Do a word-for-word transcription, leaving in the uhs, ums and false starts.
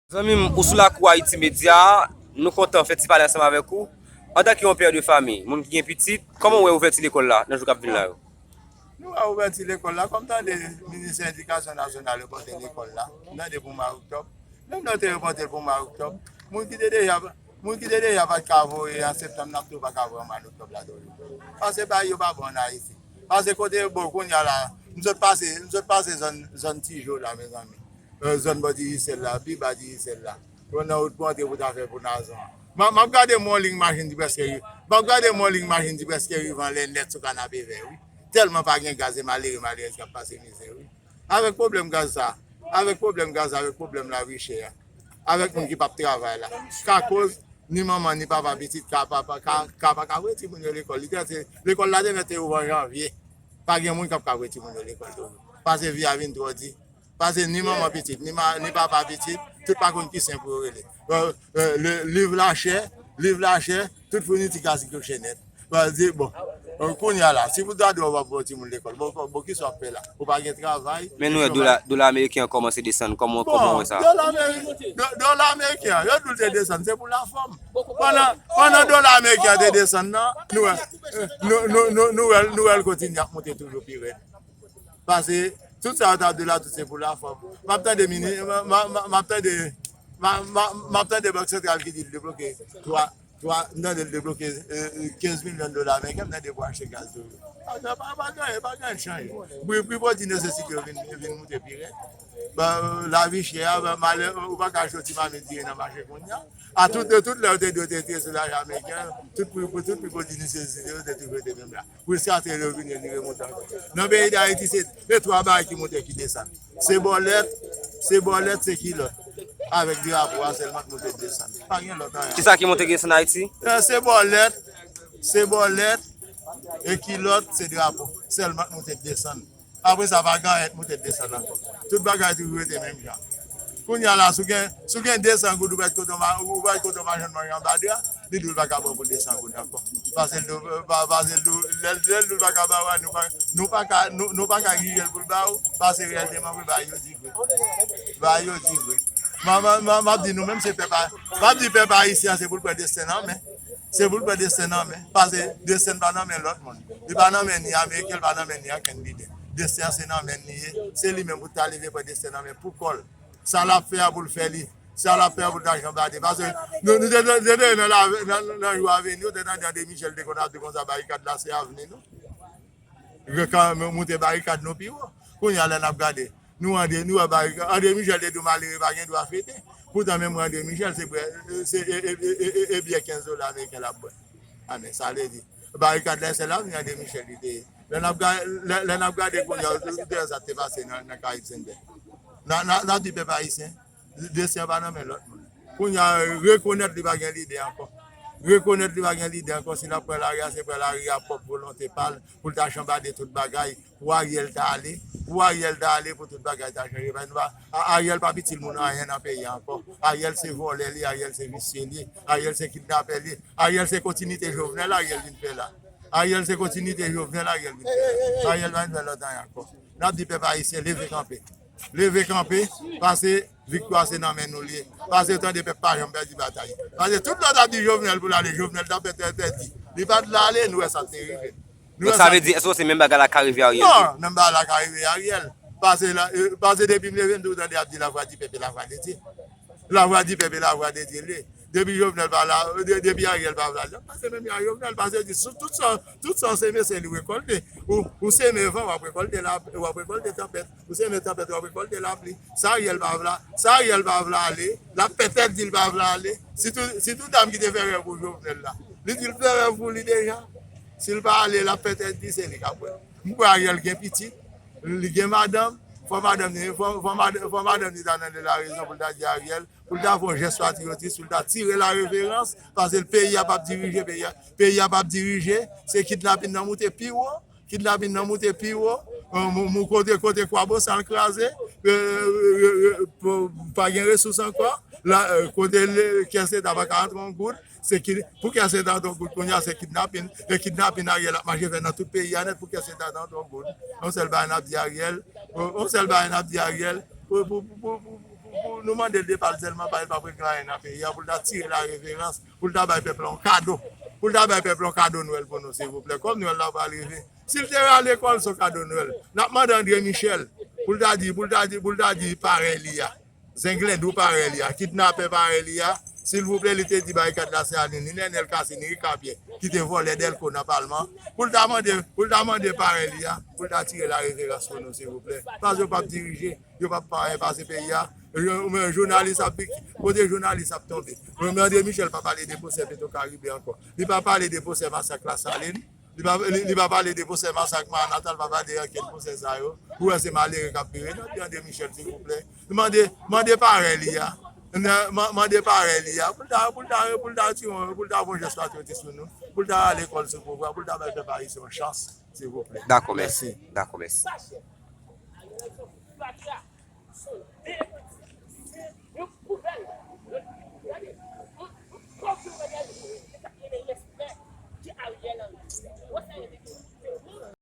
Zanmi m, ou sou lakou Haiti Media, nou kontan fè ti pale ansanm avèk ou. Antanke yon pè de fanmi, moun ki gen pitit, kòman w wè ouvèti lekòl la nan jou k ap vin la yo? Nou wè ouvèti lekòl la, kòm tande Ministè Edikasyon Nasyonal yo pote lekòl la, m tande pou mwa oktòb. Menm lè yo te repote l pou mwa oktòb, moun ki te deja, moun ki te deja pa t ka voye an septanm, n ap tou pa ka voye an mwa oktòb la toujou. Paske bagay yo pa bon an Ayiti. Paske kote yo bon kounye a la, m sot pase, m sot pase zòn, zòn Tijo la, mezanmi. Zòn bò Digicel la, pi ba Digicel la. Yo nan wout pou antre pou ta fè pou Nazon an. M ap gade m yon liy machin ki prèske rive. M ap gade m yon liy machin ki prèske rive anlè nèt sou Kanapevè, wi. Tèlman pa gen gaz e malere, malerèz k ap pase mizè, wi. Avèk pwoblèm gaz sa, avèk pwoblèm gaz, avèk pwoblèm lavi chè a, avèk moun ki p ap travay la, ka koz ni manman, ni papa pitit ka pa, ka, ka pa ka voye timoun yo lekòl. Li te, lekòl la te mèt te ouvè an janvye. Pa gen moun k ap ka voye timoun yo lekòl toujou. Paske vi a vin twò di. Paske ni manman pitit, ni, ma, ni papa pitit, tout pa konn ki sen pou yo rele. Liv la chè, liv la chè, tout founiti ka sikloche nèt. Bon, kounye a la, si pou ta di w ap voye timoun lekòl, bon, bon, bon, kisa w ap fè la? Ou pa gen travay. Men nou wè dola, dola ameriken an kòmanse desann. Kòman, kòman w wè sa? Dola ameriken, dola ameriken an, yo di w te desann, se pou lafòm. Pandan, pandan dola ameriken an te desann nan, nou wè, nou, nou, nou, nou wè, nou wè l kontinye ap monte toujou pi rèd. Paske tout sa yo t ap di la, tout se pou lafòm. M ap tande mini, m ap tande, m ap tande Bank Santral ki di l debloke twa, twa, m tande l debloke kenz milyon dola ameriken, m tande pou achte gaz toujou. Pa, pa, pa gen anyen, pa gen anyen k chanje. Pri, pri pwodui nesesite yo vin, vin moute pi rèd. Lavi chè a, malè, ou pa ka achte yon ti mamit diri nan mache kounye a. A tout, tout lè yo te di yo te tire sou lajan ameriken, tout pri, tout pri pwodui nesesite yo te toujou rete menm la. Pou sa te revini, li remonte ankò. Nan peyi Dayiti, se, se twa bagay ki monte, ki desann. Se bòlèt, se bòlèt, se kilòt. Avèk drapo a sèlman k monte, k desann. Pa gen lòt anyen. Kisa ki monte, ki desann Ayiti? Se bòlèt, se bòlèt, e kilòt, se drapo. Sèlman k monte, k desann. Apre sa, pa gen anyen k monte, k desann ankò. Tout bagay toujou rete menm jan. Kounye a la, si w gen, si w gen desan goud, ou pa t kote w ma, ou pa t kote w machann manje anba dra, li di w l pa ka ba w pou desan goud ankò. Paske l di w, pa, paske l di w, lè, lè l di w l pa ka ba w a, nou pa, nou pa ka, nou, nou pa ka jije l pou l ba w, paske reyèlteman vre, bagay yo di vre. Bagay yo di vre. M ap, m ap, m ap di nou menm se pèp a, m ap di pèp ayisyen an se pou l pran desten nan men. Se pou l pran desten nan men. Paske desten pa nan men lòt moun. Li pa nan men ni ameriken, li pa nan men ni ankenn lidè. Desten an se nan men l li ye. Se li menm pou l ta leve pran desten nan men pou kò l. Sa l ap fè a pou l fè li. Sa l ap fè a pou l ta janbade. Paske nou, nou te, te, te nan, nan, nan jou a vini, ou te tande André Michel te konn ap di konsa barikad la se avni nou. Yo ka moute barikad nou pi wo. Kounye a la n ap gade. Nou André, nou wè barikad. André Michel te di w malere pa gen dwa fete. Poutan menm André Michel se bwè, se e, e, e, e, e byè kenz dola ameriken l ap bwè. A men sa vle di. Barikad la se lavni André Michel li te ye. Lè n ap ga-, lè, lè n ap gade kounye a, ou te wè sa k te pase nan, nan Karib Sentè. N a, n a, n ap di pèp ayisyen, desten an pa nan men lòt moun. Kounye a, rekonèt li pa gen lidè ankò. Rekonèt li pa gen lidè ankò. Si l ap pran lari a, se pran lari a pwòp volonte pa l, pou l ta janbade tout bagay, pou Ariel ta ale, pou Ariel ta ale, pou tout bagay ta chanje. Paske nou pa, A-, Ariel p ap itil moun anyen nan peyi a ankò. Ariel se vòlè li, Ariel se visye li, Ariel se kidnapè li, Ariel se kontinite Jovenel, Ariel vin fè la. Ariel se kontinite Jovenel, Ariel vin fè la. Ariel pa vin fè lòt anyen ankò. N ap di pèp ayisyen, leve kanpe. Leve kanpe, paske viktwa se nan men nou l ye. Paske tande pèp pa janm pèdi batay. Paske tout lè w t ap di Jovenel pou l ale, Jovenel t ap pèdi, pèdi. Li pa t vle ale, nou wè sa k te rive. Nou wè sa k te rive. Donk sa vle di, èske se menm bagay la ka rive Ariel tou? Non, menm bagay la ka rive Ariel. Paske la, e, paske depi m leve, m toujou tande y ap di lavwa di pèp e lavwa de Dye. Lavwa di pèp e lavwa de Dye l ye. Depi Jovenel pa la, de-, depi Ariel pa vle al, l ap pase menm jan Jovenel, paske yo di sou tout sa, tout sa w seme se li w rekòlte. Ou, ou seme van, w ap rekòlte la, w ap rekòlte tanpèt. Ou seme tanpèt, w ap rekòlte lapli. Sa Ariel pa vle, sa Ariel pa vle ale, l ap pètèt di l pa vle ale. Sitou, sitou dam ki te fè rèv pou Jovenel la. Li di l fè rèv pou li deja. Si l pa ale, l ap pètèt di se li k ap wè. M kwè Ariel gen pitit, li gen madanm, fò madanm li, fò, fò madanm, fò madanm li ta nan de la rezon pou l ta di Ariel, pou l ta fè yon jès patriyotis, pou l ta tire la reverans, paske peyi a p ap dirije, peyi a, peyi a p ap dirije, se kidnapin nan moute pi wo, kidnapin nan moute pi wo, mou, mou, kote, kote Kwabosal kraze, pa gen resous ankò, la, kote kès leta pa ka antre yon goud, se ki, pou kès leta antre yon goud, kounye a se kidnapin, e kidnapin Ariel ap mache fè nan tout peyi a nèt pou kès leta ta antre yon goud. Yon sèl bagay n ap di Ariel, yon sèl bagay n ap di Ariel, pou, pou, pou, pou, pou, Pou nou mande l depa l sèlman, pa, li p ap regle anyen nan peyi a, pou l ta tire la reverans, pou l ta bay pèp la yon kado. Pou l ta bay pèp la yon kado Nwèl pou nou, silvouplè. Kòm Nwèl la pral rive, si l te rale kò l, se yon kado Nwèl. N ap mande André Michel pou l ta di, pou l ta di, pou l ta di parèy li a. Zenglendo parèy li a, kidnapè parèy li a, silvouplè, li te di barikad Lasalin, ni Nènèl Cassy, ni Ricapien, ki te vòlè Dèlko nan palman, pou l ta mande, pou l ta mande parèy li a, pou l ta tire la reverans pou nou, silvouplè. Paske yo p ap dirije, yo p ap pa, pase peyi a. Yo, men jounalis ap pik-, kote jounalis ap tonbe. Men André Michel pa pale de pwosè Petro Caribe ankò. Li pa pale de pwosè masak Lasalin. Li pa, li, li pa pale de pwosè masak Manhattan, li pa pale de ankenn pwosè sa yo. Ou wè se malere k ap vive. N ap di André Michel, silvouplè. Mande, mande parèy li a. Nan, man-, mande parèy li a. Pou l ta, pou l ta, pou l ta tire, pou l ta fè yon jès patriyotik sou nou. Pou l ta rale kò l sou pouvwa. Pou l ta bay pèp ayisyen yon chans, silvouplè. Dakò, mèsi. Mèsi. Dakò, mèsi.